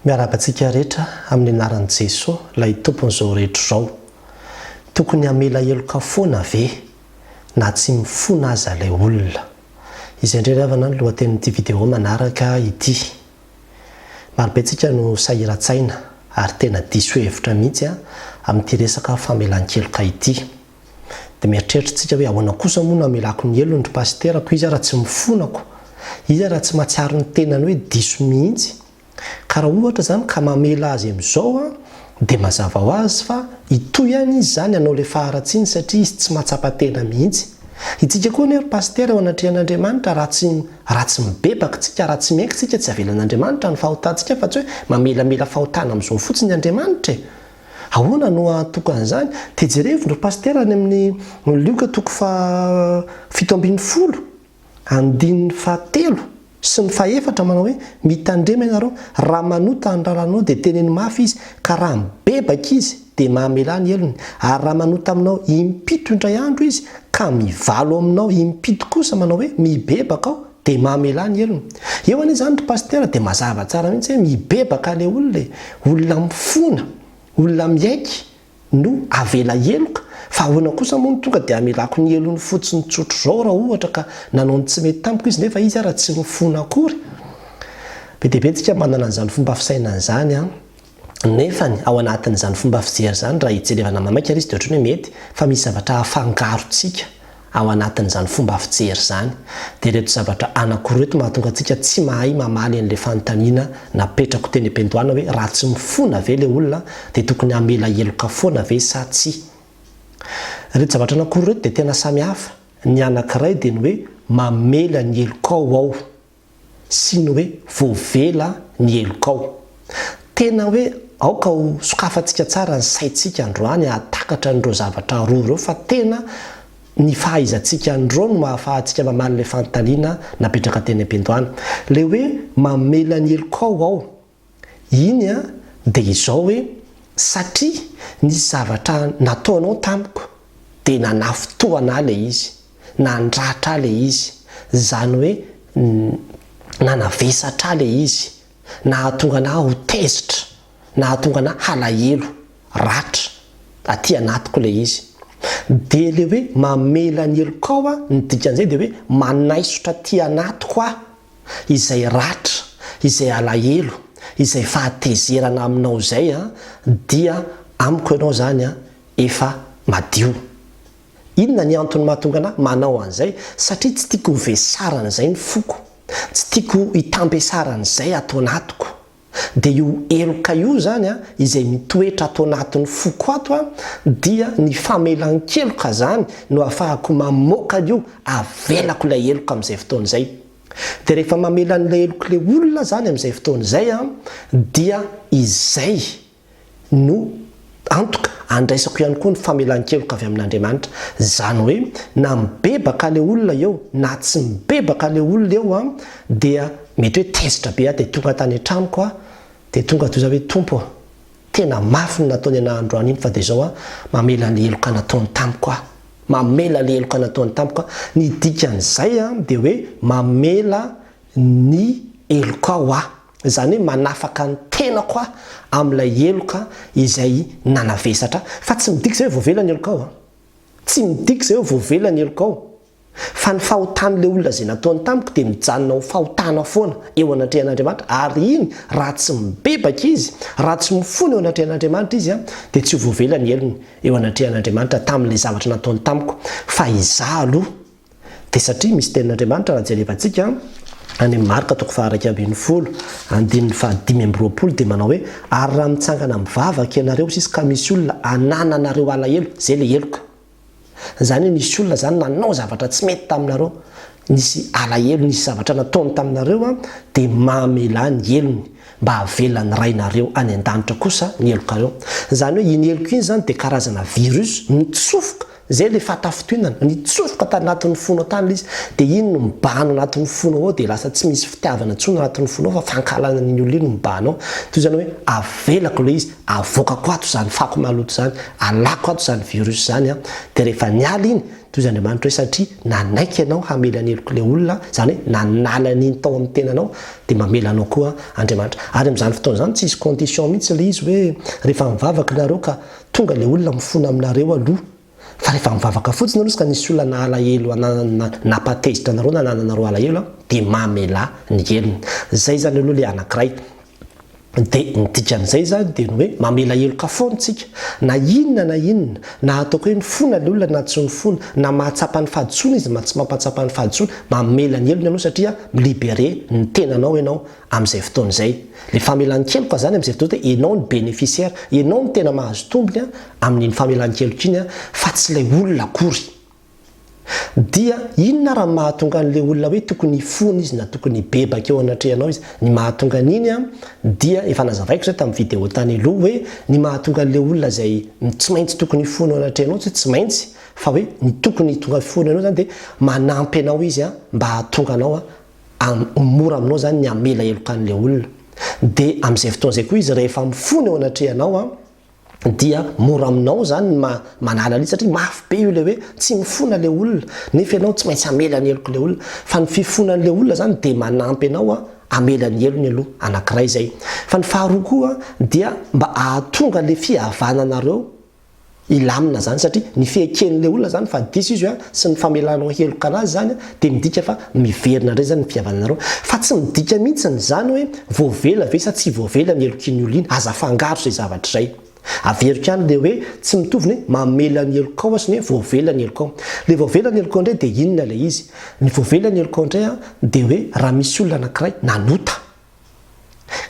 Miarahaba antsika rehetra amin'ny anaran'i Jesoa ilay Tompon'izao rehetra izao. Tokony hamela heloka foana ve na tsy mifona aza ilay olona? Izay indray ry havana ny lohatenin'ity vidéo manaraka ity. Marobe antsika no sahiran-tsaina ary tena diso hevitra mihitsy amin'ity resaka famelan-keloka ity. Dia mieritreritra tsika hoe ahoana kosa moa no hamelako ny helony ry pasitera ko izy ara tsy mifona ko, izy ara tsy mahatsiaro ny tenany hoe diso mihitsy. Ka raha ohatra izany ka mamela azy amin'izao an, dia mazava ho azy fa hitohy ihany izy izany hanao ilay faharatsiany satria izy tsy mahatsapa tena mihitsy. Itsika koa anie ry pasitera eo anatrehan'Andriamanitra raha tsy raha tsy mibebaka tsika, raha tsy miaiky tsika tsy avelan'Andriamanitra ny fahotantsika fa tsy hoe mamelamela fahotana amin'izao fotsiny Andriamanitra e. Ahoana no hahatoka an'izany? Dia jerevo ry pasitera any amin'ny Lioka toko faha 17, andininy fahatelo sy ny fahefatra manao hoe, Mitandrema ianareo, raha manota ny rahalahinao dia teneno mafy izy, ka raha mibebaka izy dia mamelà ny helony, ary raha manota aminao impito indray andro izy, ka mivalo aminao impito kosa manao hoe, Mibebaka aho, dia mamelà ny helony. Eo anie izany ry pasitera dia mazava tsara mihitsy hoe mibebaka ilay olona e! Olona mifona, olona miaiky no avela heloka, fa ahoana kosa moa no tonga dia hamelako ny helony fotsiny tsotr'izao raha ohatra ka nanao ny tsy mety tamiko izy nefa izy ara tsy mifona akory? Be dia be tsika manana an'izany fomba fisainana izany an! Nefany ao anatin'izany fomba fijery izany raha hijerevana maimaika ary izy dia ohatran'ny hoe mety fa misy zavatra afangarontsika ao anatin'izany fomba fijery izany. Dia ireto zavatra anankiroa ireto mahatonga antsika tsy mahay mamaly an'ilay fanontaniana napetrako teny am-piandohana hoe raha tsy mifona ve ilay olona dia tokony hamela heloka foana ve sa tsia. Ireto zavatra anankiroa ireto dia tena samy hafa. Ny anankiray dia ny hoe mamela ny helokao aho. sy ny hoe voavela ny helokao. Tena hoe aoka ho sokafantsika tsara ny saintsika androany hahatakatra an'ireo zavatra roa ireo fa tena ny fahaizantsika an'ireo no mahafahantsika mamaly ilay fanontaniana napetraka teny am-piandohana. Ilay hoe mamela ny helokao aho. Iny an, dia izao hoe, satria nisy zavatra nataonao tamiko, dia nanafintohana ahy ilay izy, nandratra ahy ilay izy, izany hoe nanavesatra ahy ilay izy, nahatonga anah ho tezitra, nahatonga anah halahelo, ratra, aty anatiko ilay izy. Dia ilay hoe mamela ny helokao aho, ny dikan'izay dia hoe manaisotra aty anatiko aho Izay ratra, izay alahelo, izay fahatezerana aminao izay an, dia amiko ianao izany an, efa madio. Inona ny antony mahatonga anah manao an'izay? Satria tsy tiako ho vesaran'izay ny foko, tsy tiako hitambesaran'izay ato anatiko. Dia io heloka io izany an, izay mitoetra ato anatin'ny foko ato an, dia ny famelan-keloka izany no ahafahako mamoaka an'io, avelako ilay heloka amin'izay fotoana izay. Dia rehefa mamela an'ilay helok'ilay olona izany amin'izay fotoana izay an, dia izay no antoka andraisako ihany koa ny famelan-keloka avy amin'Andriamanitra. Izany hoe na mibebaka ilay olona eo na tsy mibebaka ilay olona eo an, dia mety hoe tezitra be aho dia tonga tany an-tranoko aho dia tonga toy izao hoe Tompo ô, tena mafy ny nataony anah androany iny fa dia izao aho mamela ny heloka nataony tamiko aho. Mamela ilay heloka nataony tamiko aho. Ny dikan'izay an dia hoe mamela ny helokao aho. Izany hoe manafaka ny tenako aho amin'ilay heloka izay nanavesatra ahy. Fa tsy midika izay hoe voavela ny helokao an. Tsy midika izay hoe voavela ny helokao. Fa ny fahotan'ilay olona izay nataony tamiko dia mijanona ho fahotana foana eo anatrehan'Andriamanitra, ary iny raha tsy mibebaka izy, raha tsy mifona eo anatrehan'Andriamanitra izy, dia tsy ho voavela ny helony eo anatrehan'Andriamanitra tamin'ilay zavatra nataony tamiko. Fa izaho aloha dia satria misy tenin'Andriamanitra raha jerevantsika any amin'ny Marka toko faha-11 andininy faha-25 dia manao hoe, ary raha mitsangana mivavaka ianareo sisa ka misy olona anananareo alahelo, izay ilay heloka. Izany hoe nisy olona izany nanao zavatra tsy mety taminareo, nisy alahelo, nisy zavatra nataony taminareo an, dia mamelà ny helony mba havelan'ny Rainareo any an-danitra kosa ny helokareo. Izany hoe iny heloka iny izany dia karazana virus mitsofoka. Izay ilay fahatafintohinana, nitsofoka tanatin'ny fonao tany ilay izy, dia iny no mibahana ao anatin'ny fonao ao, dia lasa tsy misy fitiavana intsony ao anatin'ny fonao fa fankahalana an'iny olona iny no mibahana ao. Toy izany hoe avelako ilay izy, avoakako ato izany fako maloto izany, alako ato izany virus izany an, dia rehefa niala iny, toy izany Andriamanitra hoe satria nanaiky ianao hamela ny helok'ilay olona, izany hoe nanala an'iny tao amin'ny tenanao, dia mamela anao koa Andriamanitra. Ary amin'izany fotoana izany tsy hisy condition mihitsy ilay izy hoe rehefa mivavaka nareo ka Tonga ilay olona mifona aminareo aloha, fa rehefa mivavaka fotsiny aloha izy ka nisy olona nahalahelo nampatezitra anareo na nananareo alahelo dia mamelà ny helony. Izay izany aloha ilay anankiray. Dia ny dikan'izay izany dia ny hoe mamela heloka foana isika. Na inona na inona, na ataoko hoe mifona ilay olona na tsy mifona, na mahatsapa ny fahadisoana izy na tsy mampahatsapa ny fahadisoana, mamela ny helony ianao satria mi-liberer ny tenanao ianao amin'izay fotoana izay. Ilay famelan-keloka izany amin'izay fotoana izay ianao no bénéficiaire, ianao no tena mahazo tombony amin'iny famelan-keloka iny fa tsy ilay olona akory. Dia inona ary ny mahatonga an'ilay olona hoe tokony hifona izy na tokony hibebaka eo anatrehanao izy? Ny mahatonga an'iny dia efa nazavaiko izay tamin'ny vidéo tany aloha hoe ny mahatonga an'ilay olona izay tsy maintsy tokony hifona eo anatrehanao tsy hoe tsy maintsy fa hoe ny tokony tonga hifona anao izany dia manampy anao izy mba hahatonga anao Ho mora aminao izany ny hamela heloka an'ilay olona. Dia amin'izay fotoana izay koa izy rehefa mifona eo anatrehanao an, dia mora aminao izany ny manala an'izy satria mafy be io ilay hoe tsy mifona ilay olona nefa ianao tsy maintsy hamela ny helok'ilay olona. Fa ny fifonan'ilay olona izany dia manampy anao hamela ny helony aloha, anankiray izay. Fa ny faharoa koa dia mba hahatonga ilay fihavananareo hilamina zany satria ny fieken'ilay olona zany fa diso izy sy ny famelanao heloka anazy zany dia midika fa miverina indray zany ny fihavananareo fa tsy midika mihitsiny zany hoe voavela ve sa tsy voavela ny helok'iny olona iny, aza afangaro izay zavatra izay. Averiko ihany ilay hoe tsy mitovy ny hoe mamela ny helokao sy ny hoe voavela ny helokao. Ilay voavela ny helokao indray dia inona ilay izy? Ny voavela ny helokao indray dia hoe raha misy olona anankiray nanota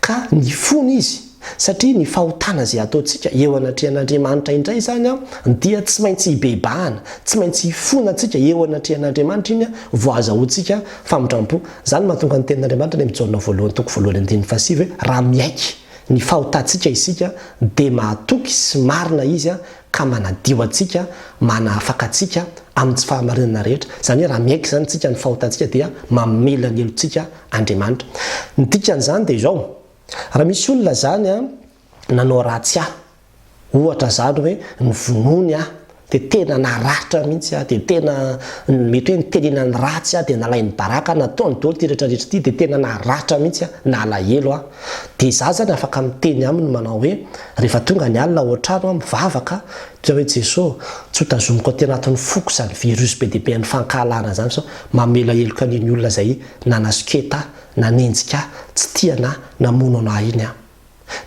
Ka nifona izy, satria ny fahotana izay ataontsika eo anatrehan'Andriamanitra indray izany dia tsy maintsy hibebahana, tsy maintsy hifonantsika eo anatrehan'Andriamanitra iny vao azahoantsika famindrampo. Izany no mahatonga ny tenin'Andriamanitra any amin'ny Jaona voalohany toko voalohany andininy fahasivy hoe raha miaiky ny fahotantsika isika dia mahatoky sy marina Izy ka manadio antsika, manafaka antsika amin'ny tsy fahamarinana rehetra. Izany hoe raha miaiky izany isika ny fahotantsika dia mamela ny helotsika Andriamanitra. Ny dikan'izany dia izao, raha misy olona izany nanao ratsy ahy, ohatra izany hoe novonoiny aho, dia tena naratra mihitsy aho, dia tena mety hoe nitenenany ratsy aho, dia nalainy baraka aho, nataony daholo ity rehetra rehetra ity, dia tena naratra mihitsy aho, nalahelo aho. Dia izaho izany afaka miteny aminy manao hoe, rehefa tonga ny alina ao an-trano aho mivavaka, dia hoe Jeso ô, tsy ho tazomiko aty anatin'ny foko izany virus be dia be an'ny fankahalana izany sao mamela heloka an'iny olona izay nanasoketa ahy, nanenjika ahy, tsy tia anah, namono anah iny aho.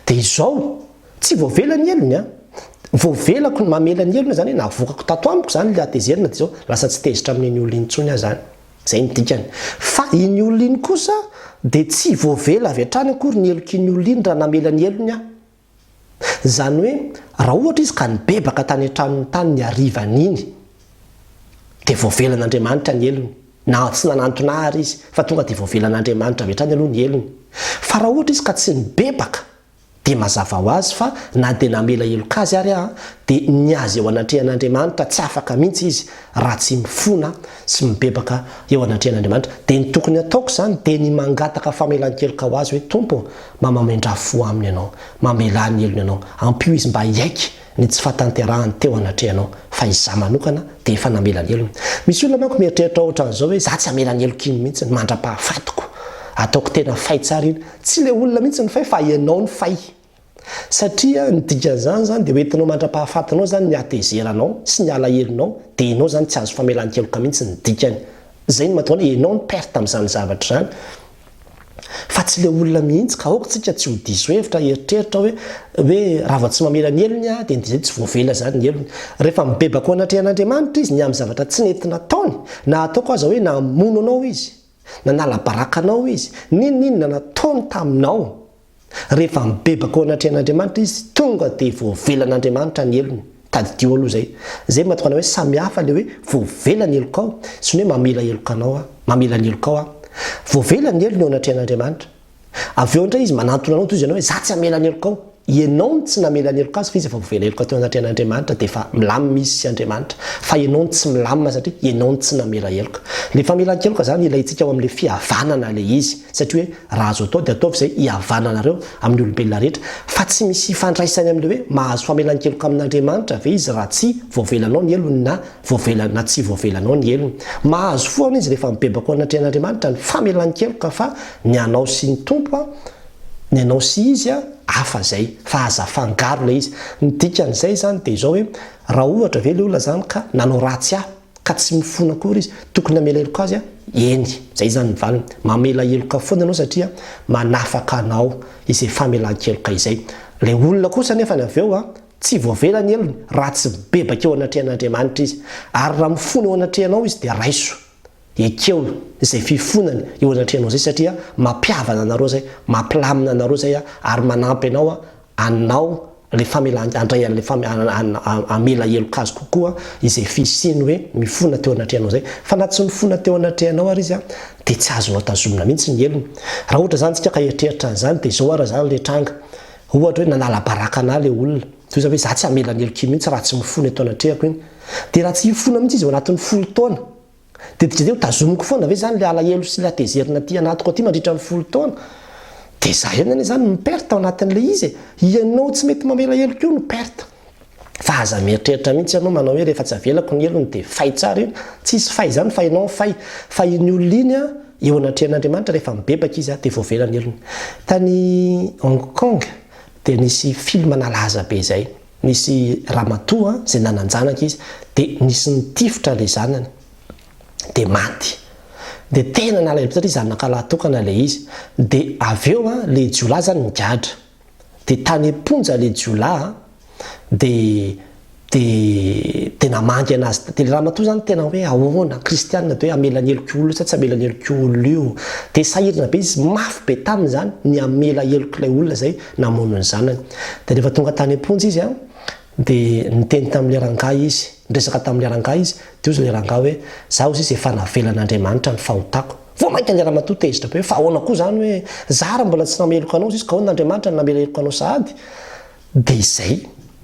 Dia izao, tsy voavela ny helony an! Voavelako ny mamela ny helony izany hoe navoakako tato amiko izany ilay hatezerana dia izao lasa tsy tezitra amin'iny olona iny intsony aho izany. Izay no dikany. Fa iny olona iny kosa dia tsy voavela avy hatrany akory ny helok'iny olona iny raha namela ny helony aho. Izany hoe raha ohatra izy ka nibebaka tany an-tranony tany ny harivan'iny dia voavelan'Andriamanitra ny helony, na tsy nanantona ahy ary izy fa tonga dia voavelan'Andriamanitra avy hatrany aloha ny helony. Fa raha ohatra izy ka tsy nibebaka dia mazava ho azy fa na dia namela heloka azy ary aho dia ny azy eo anatrehan'Andriamanitra tsy afaka mihitsy izy raha tsy mifona sy mibebaka eo anatrehan'Andriamanitra. Dia ny tokony hataoko izany dia ny mangataka famelan-keloka ho azy hoe Tompo ô, mba mamindrà fo aminy Ianao, mamelà ny helony Ianao, ampio izy mba hiaiky ny tsy fahatanterahany teo anatrehanao, fa izaho manokana dia efa namela ny helony. Misy olona manko mieritreritra ohatran'izao hoe izaho tsy hamela ny heloko iny mihitsy mandra-pahafatiko, ataoko tena fay tsara iny. Tsy ilay olona mihitsy no fay fa ianao no fay. Satria ny dikan'izany izany dia hoentinao mandra-pahafatinao izany ny hatezeranao sy ny alahelonao dia ianao izany tsy azo famelan-keloka mihitsy ny dikany. Izay no mahatonga hoe ianao no perte amin'izany zavatra izany fa tsy ilay olona mihitsy ka aoka tsika tsy ho diso hevitra hieritreritra hoe hoe raha vao tsy mamela ny helony aho dia izay tsy voavela izany ny helony. Rehefa mibebaka ao anatrehan'Andriamanitra izy ny amin'ny zavatra tsy nety nataony na ataoko aza hoe namono anao izy, nanala baraka anao izy, n'inon'inona nataony taminao, Rehefa mibebaka eo anatrehan'Andriamanitra izy, tonga dia voavelan'Andriamanitra ny helony. Tadidio aloha izay. Izay no mahatonga anao hoe samy hafa ilay hoe voavela ny helokao sy ny hoe mamela heloka anao aho, mamela ny helokao aho. Voavela ny helony eo anatrehan'Andriamanitra. Avy eo indray izy manantona anao toy izay ianao hoe za tsy hamela ny helokao. Ianao no tsy namela ny heloka azy fa izy efa voavela heloka teo anatrehan'Andriamanitra dia efa milamina izy sy Andriamanitra fa ianao no tsy milamina satria ianao no tsy namela heloka. Ilay famelan-keloka izany ilaintsika ao amin'ilay fihavanana ilay izy satria hoe raha azo atao dia ataovy izay hihavananareo amin'ny olombelona rehetra fa tsy misy ifandraisany amin'ilay hoe mahazo famelan-keloka amin'Andriamanitra ve izy raha tsy voavelanao ny helony na voavela na tsy voavelanao ny helony. Mahazo foana izy rehefa mibebaka ao anatrehan'Andriamanitra ny famelan-keloka fa ny anao sy ny Tompo an, Ny anao sy izy a, hafa zay, fa aza afangaro ilay izy. Ny dikan'izay izany dia izao hoe, raha ohatra ve ilay olona izany ka nanao ratsy ahy, ka tsy mifona akory izy, tokony hamela heloka azy aho? Eny, izay izany ny valiny. Mamela heloka foana ianao satria manafaka anao izay famelan-keloka izay. Ilay olona kosa anefany avy eo a, tsy voavela ny helony raha tsy mibebaka eo anatrehan'Andriamanitra izy. Ary raha mifona eo anatrehanao izy dia raiso. Ekeo izay fifonany eo anatrehanao izay satria mampihavana anareo izay, mampilamina anareo izay ary manampy anao hanao ilay famelan handray an'ilay fame hamela heloka azy kokoa izay fisiany hoe mifona teo anatrehanao izay. Fa na tsy nifona teo anatrehanao ary izy dia tsy azonao tazomina mihitsy ny helony. Raha ohatra izany tsika ka hieritreritra an'izany dia izao ary izany ilay tranga. Ohatra hoe nanala baraka anah ilay olona. Toy izany hoe za tsy hamela ny helok'iny mihitsy raha tsy mifona eto anatrehako iny. Dia raha tsy hifona mihitsy izy ao anatin'ny folo taona. Dia dikazay ho tazomiko foana ve izany ilay alahelo sy ilay hatezerana aty anatiko aty mandritra ny folo taona? Dia za ihany anie izany no perte ao anatin'ilay izy e! Ianao tsy mety mamela heloka io no perte. Fa aza mieritreritra mihitsy ianao manao hoe rehefa tsy avelako ny helony dia fay tsara iny. Tsisy fay izany fa ianao no fay. Fa iny olona iny an, eo anatrehan'Andriamanitra rehefa mibebaka izy dia voavela ny helony. Tany Hong Kong dia nisy film nalaza be izay. Nisy ramatoa izay nanan-janaka izy dia nisy nitifitra ilay zanany dia maty. Dia tena nalahelo be satria zanaka lahy tokana ilay izy. Dia avy eo ilay jiolahy izany nigadra. Dia tany am-ponja ilay jiolahy dia dia dia namangy anazy. Dia ilay ramatoa izany tena hoe ahoana, kristianina dia hoe hamela ny helok'io olona io sa tsy hamela ny helok'io olona io. Dia sahirana be izy, mafy be taminy izany ny hamela helok'ilay olona izay namono ny zanany. Dia rehefa tonga tany am-ponja izy an, dia niteny tamin'ilay rangahy izy, niresaka tamin'ilay rangahy izy, dia hozy ilay rangahy hoe, za hozy izy efa navelan'Andriamanitra ny fahotako. Vao mainka ilay ramatoa tezitra be hoe, fa ahoana koa izany hoe, za ary mbola tsy nameloka anao hozy izy, ka ahoana Andriamanitra no namela heloka anao sahady? Dia izay,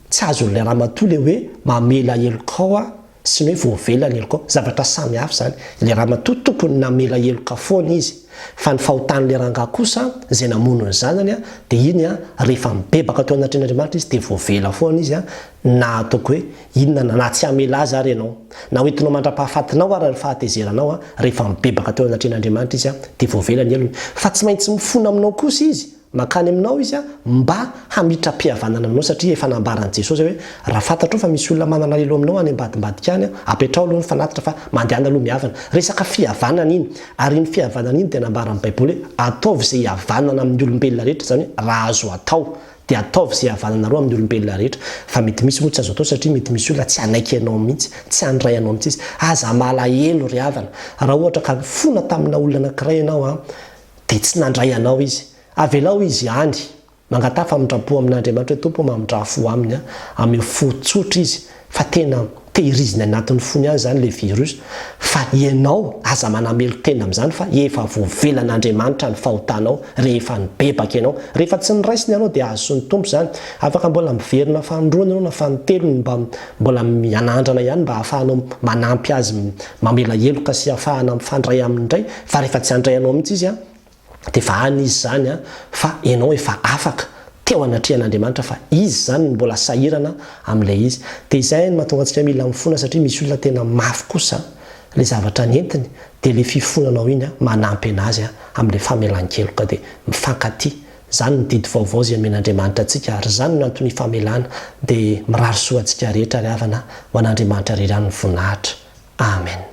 tsy azon'ilay ramatoa ilay hoe mamela heloka ao aho, sy ny hoe voavela ny helokao, zavatra samy hafa izany, ilay ramatoa tokony namela heloka foana izy, fa ny fahotan'ilay rangahy kosa izay namono ny zanany dia iny rehefa mibebaka teo anatrehan'Andriamanitra izy dia voavela foana izy na ataoko hoe inona na na tsy hamela azy ary ianao, na ho entinao mandra-pahafatinao ary ny fahatezeranao rehefa mibebaka teo anatrehan'Andriamanitra izy dia voavela ny helony, fa tsy maintsy mifona aminao kosa izy Mankany aminao izy mba hamitram-pihavanana aminao satria efa nambaran'i Jesosy hoe raha fantatrao fa misy olona manana alahelo aminao any ambadimbadika any, apetraho aloha ny fanatitra fa mandehana aloha mihavana. Resaka fihavanana iny. Ary iny fihavanana iny dia nambaran'ny Baiboly hoe ataovy izay hihavanana amin'ny olombelona rehetra, izany hoe raha azo atao dia ataovy izay hihavananareo amin'ny olombelona rehetra. Fa mety misy moa tsy azo atao satria mety misy olona tsy hanaiky anao mihitsy, tsy handray anao mihitsy izy. Aza malahelo ry havana. Raha ohatra ka nifona tamina olona anankiray ianao dia tsy nandray anao izy. Avelao izy any. Mangataha famindram-po amin'Andriamanitra hoe Tompo ô mamindrà fo aminy an, ameo fo tsotra izy fa tena tehiriziny anatin'ny fony any izany ilay virus fa ianao aza manamelo-tena amin'izany fa efa voavelan'Andriamanitra ny fahotanao rehefa nibebaka ianao. Rehefa tsy noraisiny ianao dia azon'ny Tompo izany. Afaka mbola miverina fanindroany ianao na fanintelony mba mbola mianandrana ihany mba hahafahanao manampy azy mamela heloka sy hahafahana mifandray aminy indray fa rehefa tsy handray anao mihitsy izy an dia efa any izy izany an fa ianao efa afaka teo anatrehan'Andriamanitra fa izy izany no mbola sahirana amin'ilay izy dia izay no mahatonga antsika mila mifona satria misy olona tena mafy kosa ilay zavatra nentiny dia ilay fifonanao iny an manampy anazy an amin'ilay famelan-keloka dia mifankatia Izany no didy vaovao izay omen'Andriamanitra antsika ary izany no antony ifamelana dia mirary soa antsika rehetra ry havana ho an'Andriamanitra irery ihany ny voninahitra. Amen.